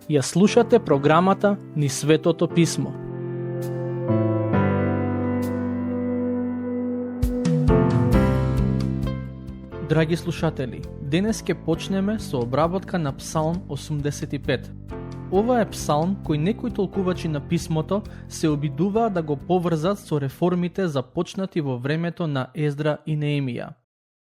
Ја слушате програмата Низ Светото Писмо. Драги слушатели, денес ќе почнеме со обработка на Псалм 85. Ова е псалм кој некои толкувачи на писмото се обидуваат да го поврзат со реформите започнати во времето на Ездра и Неемија.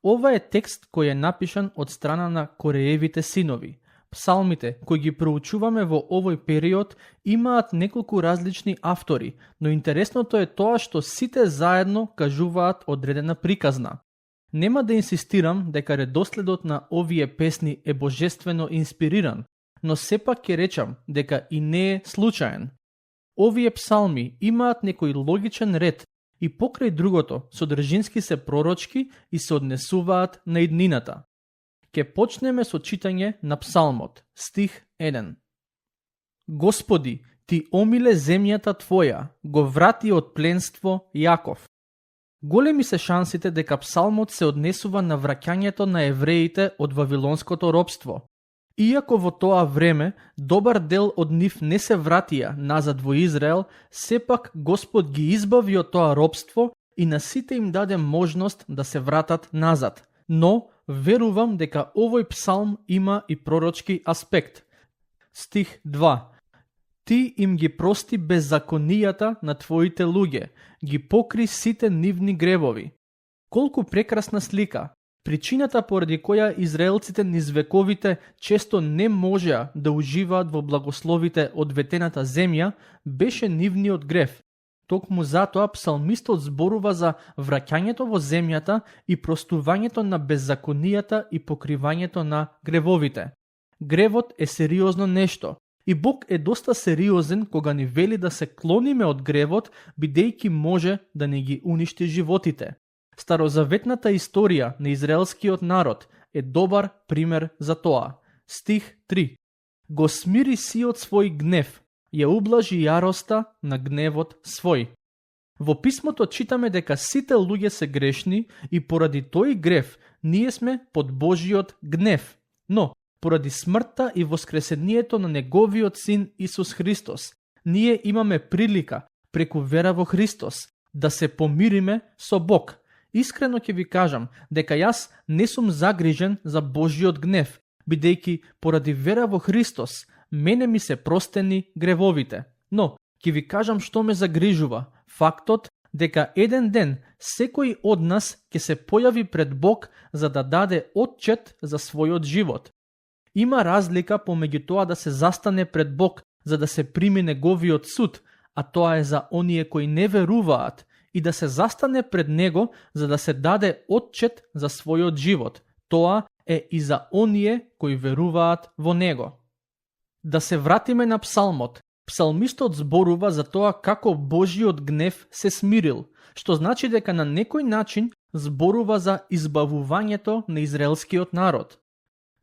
Ова е текст кој е напишан од страна на Кореевите синови. Псалмите кои ги проучуваме во овој период имаат неколку различни автори, но интересното е тоа што сите заедно кажуваат одредена приказна. Нема да инсистирам дека редоследот на овие песни е божествено инспириран, но сепак ќе речам дека и не е случаен. Овие псалми имаат некој логичен ред и покрај другото содржински се пророчки и се однесуваат на иднината. Ке почнеме со читање на псалмот, стих 1. Господи, ти омиле земјата Твоја, го врати од пленство Јаков. Големи се шансите дека псалмот се однесува на враќањето на евреите од вавилонското робство. Иако во тоа време добар дел од нив не се вратија назад во Израел, сепак Господ ги избави од тоа робство и на сите им даде можност да се вратат назад. Но верувам дека овој псалм има и пророчки аспект. Стих 2. Ти им ги прости беззаконијата на Твоите луѓе, ги покри сите нивни гревови. Колку прекрасна слика! Причината поради која израелците низ вековите често не можеа да уживаат во благословите од ветената земја беше нивниот грев. Токму затоа псалмистот зборува за враќањето во земјата и простувањето на беззаконијата и покривањето на гревовите. Гревот е сериозно нешто и Бог е доста сериозен кога ни вели да се клониме од гревот, бидејќи може да не ги уништи животите. Старозаветната историја на израелскиот народ е добар пример за тоа. Стих 3. Го смири сиот свој гнев, ја ублажи јароста на гневот свој. Во писмото читаме дека сите луѓе се грешни и поради тој грев ние сме под Божиот гнев. Но, поради смртта и воскресението на неговиот син Исус Христос, ние имаме прилика, преку вера во Христос, да се помириме со Бог. Искрено ќе ви кажам дека јас не сум загрижен за Божиот гнев, бидејќи поради вера во Христос мене ми се простени гревовите. Но, ќе ви кажам што ме загрижува. Фактот дека еден ден секој од нас ќе се појави пред Бог за да даде отчет за својот живот. Има разлика помеѓу тоа да се застане пред Бог за да се прими неговиот суд, а тоа е за оние кои не веруваат, и да се застане пред Него за да се даде отчет за својот живот. Тоа е и за оние кои веруваат во Него. Да се вратиме на псалмот. Псалмистот зборува за тоа како Божиот гнев се смирил, што значи дека на некој начин зборува за избавувањето на израелскиот народ.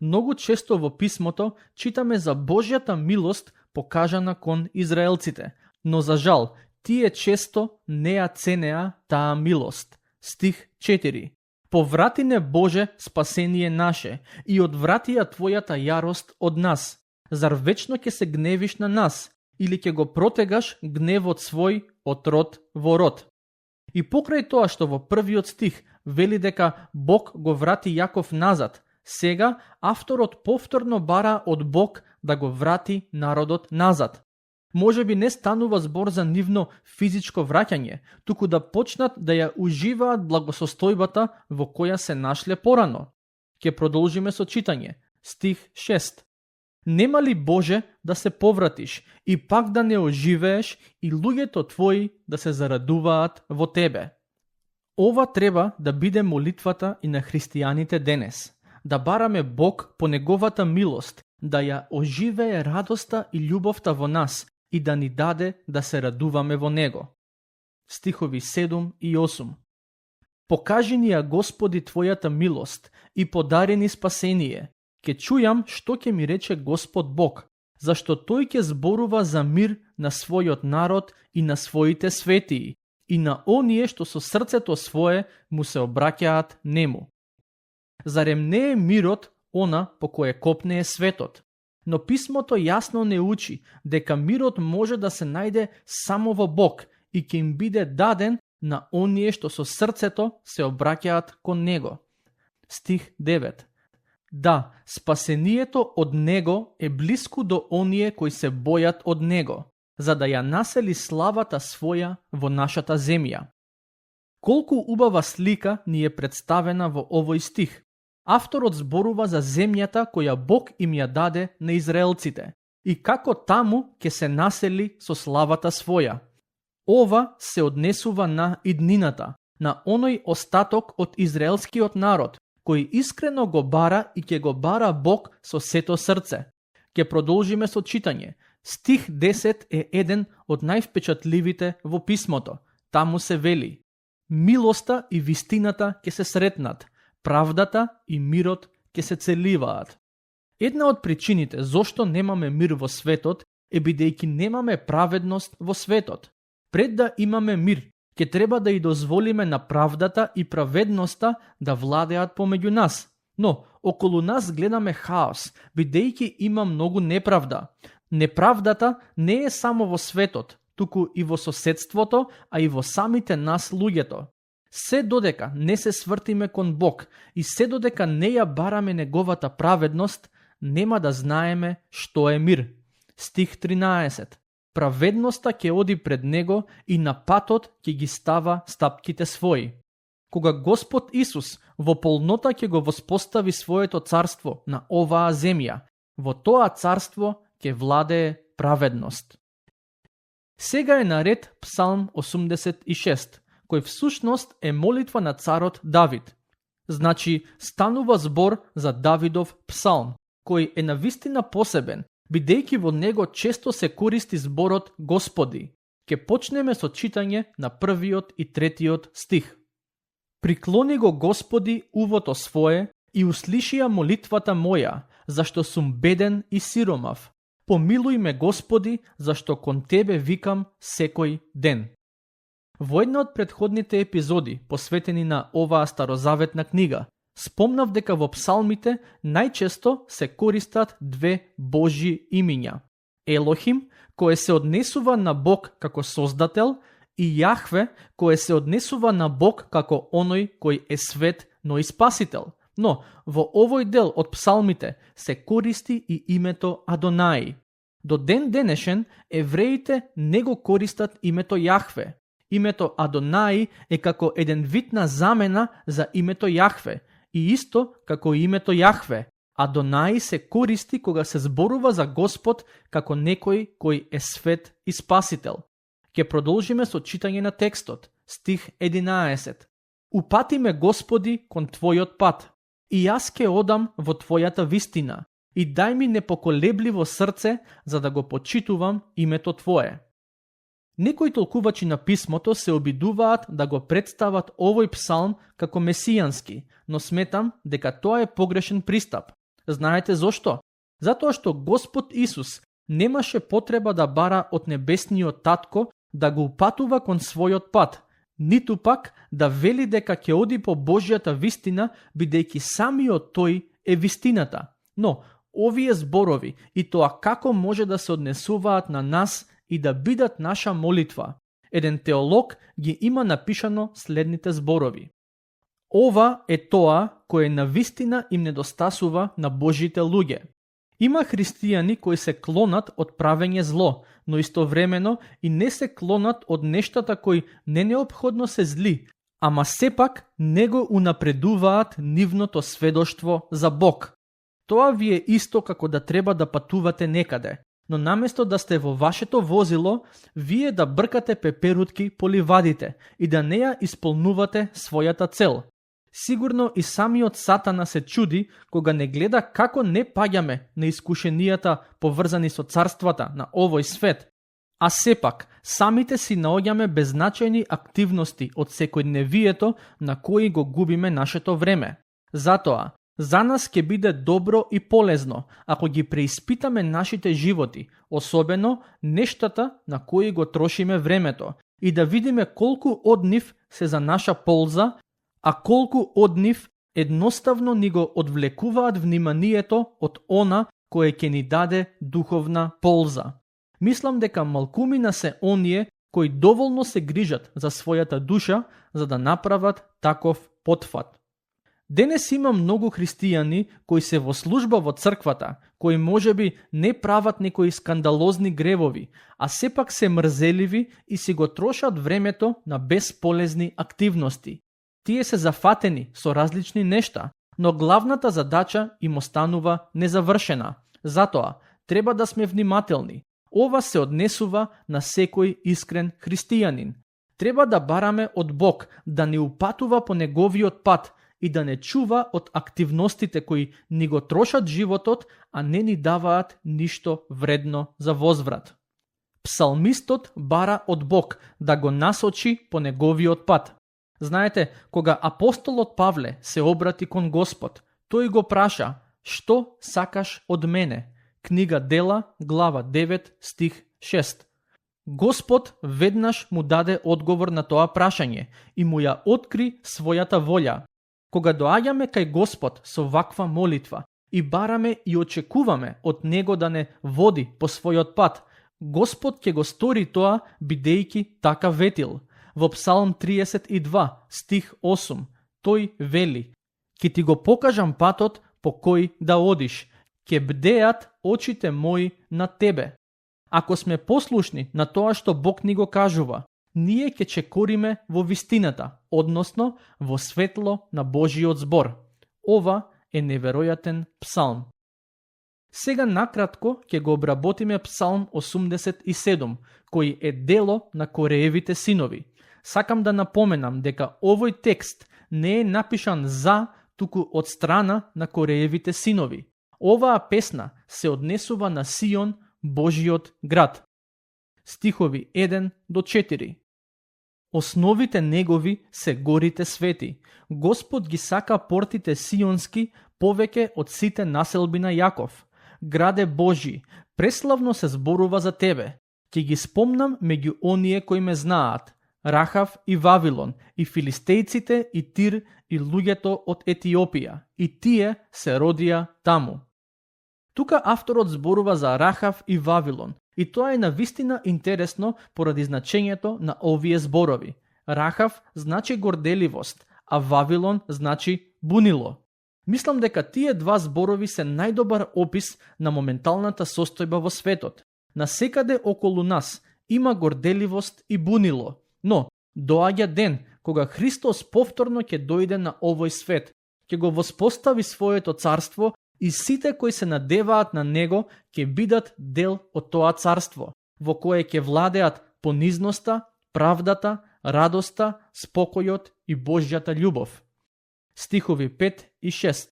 Многу често во писмото читаме за Божјата милост покажана кон израелците, но за жал, тие често не ја ценеа таа милост. Стих 4. Поврати не Боже спасение наше и одврати ја Твојата јарост од нас. Зар вечно ќе се гневиш на нас или ќе го протегаш гневот свој од род во род? И покрај тоа што во првиот стих вели дека Бог го врати Јаков назад, сега авторот повторно бара од Бог да го врати народот назад. Може би не станува збор за нивно физичко враќање, туку да почнат да ја уживаат благосостојбата во која се нашле порано. Ќе продолжиме со читање. Стих 6. Нема ли Боже да се повратиш и пак да не оживееш и луѓето Твои да се зарадуваат во Тебе? Ова треба да биде молитвата и на христијаните денес. Да бараме Бог по Неговата милост, да ја оживее радоста и љубовта во нас и да ни даде да се радуваме во Него. Стихови 7 и 8. Покажи ни ја Господи Твојата милост и подари ни спасение. Ке чујам што ќе ми рече Господ Бог, зашто Тој ќе зборува за мир на својот народ и на своите светии. и на оние што со срцето свое му се обраќаат нему. Зарем не е мирот она по кое копне е светот? Но писмото јасно не учи дека мирот може да се најде само во Бог и ќе им биде даден на оние што со срцето се обраќаат кон Него. Стих 9. Да, спасението од Него е блиску до оние кои се бојат од Него, за да ја насели славата своја во нашата земја. Колку убава слика ни е представена во овој стих. Авторот зборува за земјата која Бог им ја даде на израелците и како таму ќе се насели со славата своја. Ова се однесува на иднината, на оној остаток од израелскиот народ, кој искрено го бара и ќе го бара Бог со сето срце. Ќе продолжиме со читање. Стих 10 е еден од највпечатливите во писмото. Таму се вели: милоста и вистината ќе се сретнат, правдата и мирот ќе се целиваат. Една од причините зошто немаме мир во светот е бидејќи немаме праведност во светот. Пред да имаме мир, ќе треба да и дозволиме на правдата и праведноста да владеат помеѓу нас. Но, околу нас гледаме хаос, бидејќи има многу неправда. Неправдата не е само во светот, туку и во соседството, а и во самите нас луѓето. Се додека не се свртиме кон Бог и се додека не ја бараме Неговата праведност, нема да знаеме што е мир. Стих 13. Праведноста ќе оди пред Него и на патот ќе ги става стапките своји. Кога Господ Исус во полнота ќе го воспостави своето царство на оваа земја, во тоа царство ќе владее праведност. Сега е наред Псалм 86, кој всушност е молитва на царот Давид. Значи, станува збор за Давидов псалм, кој е навистина посебен, бидејќи во него често се користи зборот Господи. Ке почнеме со читање на првиот и третиот стих. Приклони го Господи увото свое и услиши ја молитвата моја, зашто сум беден и сиромав. Помилуј ме, Господи, зашто кон Тебе викам секој ден. Во една од предходните епизоди, посветени на оваа старозаветна книга, спомнав дека во псалмите најчесто се користат две Божји имиња. Елохим, кое се однесува на Бог како создател, и Јахве, кое се однесува на Бог како оној кој е свет, но и спасител. Но во овој дел од псалмите се користи и името Адонаи. До ден денешен евреите не го користат името Јахве. Името Адонаи е како еден вид на замена за името Јахве и исто како името Јахве. Адонаи се користи кога се зборува за Господ како некој кој е свет и спасител. Ке продолжиме со читање на текстот. Стих 11. Упати ме, Господи, кон Твојот пат, и јас ке одам во Твојата вистина, и дај ми непоколебливо срце, за да го почитувам името Твое. Некои толкувачи на писмото се обидуваат да го представат овој псалм како месијански, но сметам дека тоа е погрешен пристап. Знаете зошто? Затоа што Господ Исус немаше потреба да бара од небесниот татко да го упатува кон својот пат, ниту пак да вели дека ќе оди по Божјата вистина, бидејќи самиот тој е вистината. Но овие зборови и тоа како може да се однесуваат на нас и да бидат наша молитва. Еден теолог ги има напишано следните зборови. Ова е тоа кое навистина им недостасува на Божите луѓе. Има христијани кои се клонат од правење зло, но истовремено и не се клонат од нештата кои не неопходно се зли, ама сепак не го унапредуваат нивното сведоштво за Бог. Тоа ви е исто како да треба да патувате некаде, но наместо да сте во вашето возило, вие да бркате пеперутки по ливадите и да не ја исполнувате својата цел. Сигурно и самиот Сатана се чуди кога не гледа како не паѓаме на искушенијата поврзани со царствата на овој свет, а сепак самите си наоѓаме беззначајни активности од секојдневието на кои го губиме нашето време. Затоа, за нас ќе биде добро и полезно ако ги преиспитаме нашите животи, особено нештата на кои го трошиме времето, и да видиме колку од нив се за наша полза, а колку од нив едноставно ни го одвлекуваат вниманието од она кое ќе ни даде духовна полза. Мислам дека малкумина се оние кои доволно се грижат за својата душа за да направат таков потфат. Денес има многу христијани кои се во служба во црквата, кои можеби не прават некои скандалозни гревови, а сепак се мрзеливи и си го трошат времето на безполезни активности. Тие се зафатени со различни нешта, но главната задача им останува незавршена. Затоа, треба да сме внимателни. Ова се однесува на секој искрен христијанин. Треба да бараме од Бог да ни упатува по неговиот пат и да не чува од активностите кои ни го трошат животот, а не ни даваат ништо вредно за возврат. Псалмистот бара од Бог да го насочи по неговиот пат. Знаете, кога апостолот Павле се обрати кон Господ, тој го праша: "Што сакаш од мене?" Книга Дела, глава 9, стих 6. Господ веднаш му даде одговор на тоа прашање и му ја откри својата волја. Кога доаѓаме кај Господ со ваква молитва и бараме и очекуваме од Него да не води по својот пат, Господ ќе го стори тоа, бидејќи така ветил. Во Псалм 32, стих 8, тој вели: "Ке ти го покажам патот по кој да одиш, ке бдеат очите мои на тебе." Ако сме послушни на тоа што Бог ни го кажува, ние ќе чекориме во вистината, односно во светло на Божиот збор. Ова е неверојатен псалм. Сега накратко ќе го обработиме Псалм 87, кој е дело на Кореевите синови. Сакам да напоменам дека овој текст не е напишан за, туку од страна на Кореевите синови. Оваа песна се однесува на Сион, Божиот град. Стихови 1 до 4. Основите негови се горите свети. Господ ги сака портите сионски повеќе од сите населби на Јаков. Граде Божи, преславно се зборува за тебе. Ќе ги спомнам меѓу оние кои ме знаат: Рахав и Вавилон, и филистејците, и Тир, и луѓето од Етиопија, и тие се родија таму. Тука авторот зборува за Рахав и Вавилон, и тоа е навистина интересно поради значењето на овие зборови. Рахав значи горделивост, а Вавилон значи бунило. Мислам дека тие два зборови се најдобар опис на моменталната состојба во светот. Насекаде околу нас има горделивост и бунило, но доаѓа ден кога Христос повторно ќе дојде на овој свет, ќе го воспостави своето царство и сите кои се надеваат на него ќе бидат дел од тоа царство, во кое ќе владеат понизноста, правдата, радоста, спокојот и Божјата љубов. Стихови 5 и 6.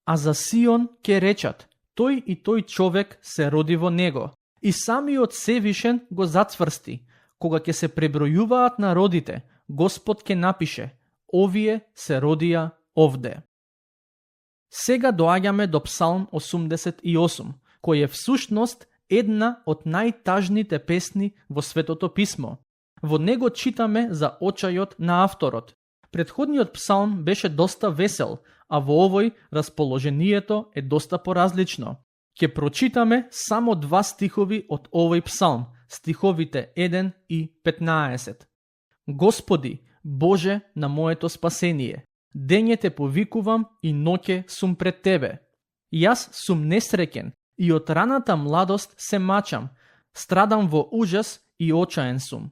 А за Сион ќе речат: тој и тој човек се роди во него, и самиот Севишен го зацврсти. Кога ќе се пребројуваат народите, Господ ќе напише: овие се родија овде. Сега доаѓаме до Псалм 88, кој е всушност една од најтажните песни во Светото писмо. Во него читаме за очајот на авторот. Предходниот псалм беше доста весел, а во овој расположението е доста поразлично. Ќе прочитаме само два стихови од овој псалм, стиховите 1 и 15. Господи, Боже на моето спасение, дење те повикувам и ноќе сум пред Тебе. Јас сум несреќен и од раната младост се мачам, страдам во ужас и очаен сум.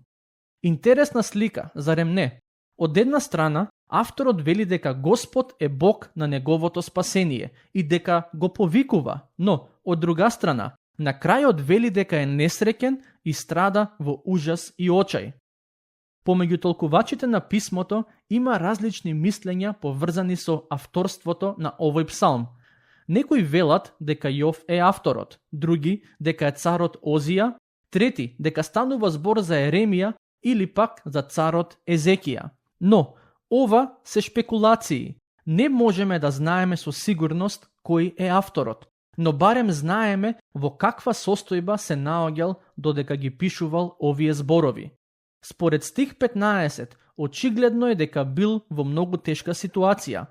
Интересна слика, зарем не? Од една страна, авторот вели дека Господ е Бог на неговото спасение и дека го повикува, но од друга страна, на крајот вели дека е несреќен и страда во ужас и очај. Помеѓу толкувачите на писмото има различни мислења поврзани со авторството на овој псалм. Некои велат дека Јов е авторот, други дека е царот Озија, трети дека станува збор за Еремија или пак за царот Езекија. Но, ова се шпекулации. Не можеме да знаеме со сигурност кој е авторот, но барем знаеме во каква состојба се наоѓал додека ги пишувал овие зборови. Според стих 15, очигледно е дека бил во многу тешка ситуација.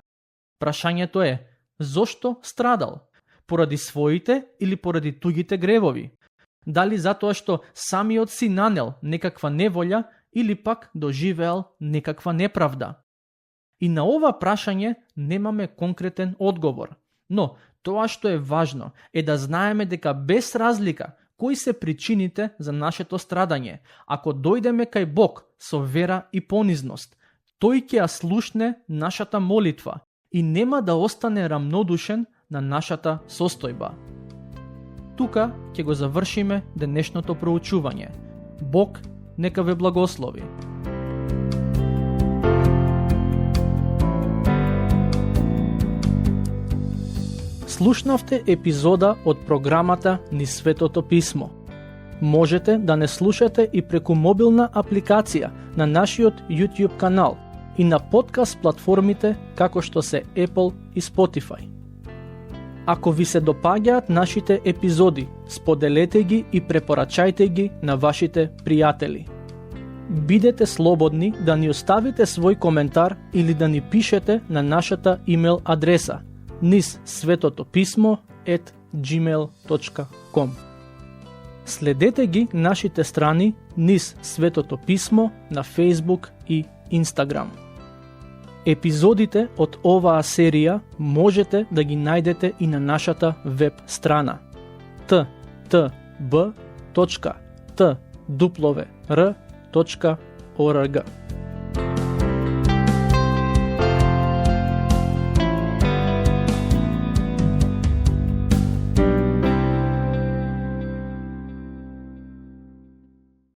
Прашањето е, зошто страдал? Поради своите или поради туѓите гревови? Дали затоа што самиот си нанел некаква неволја или пак доживеал некаква неправда? И на ова прашање немаме конкретен одговор. Но тоа што е важно е да знаеме дека без разлика кои се причините за нашето страдање, ако дојдеме кај Бог со вера и понизност, тој ќе ја слушне нашата молитва и нема да остане рамнодушен на нашата состојба. Тука ќе го завршиме денешното проучување. Бог нека ве благослови. Слушнавте епизода од програмата Низ Светото Писмо. Можете да не слушате и преку мобилна апликација на нашиот YouTube канал и на подкаст платформите како што се Apple и Spotify. Ако ви се допаѓаат нашите епизоди, споделете ги и препорачајте ги на вашите пријатели. Бидете слободни да ни оставите свој коментар или да ни пишете на нашата имейл адреса nizsvetotopисmo@gmail.com. Следете ги нашите страни Низ Светото Писмо на Facebook и Instagram. Епизодите од оваа серија можете да ги најдете и на нашата веб страна ttb.twr.org.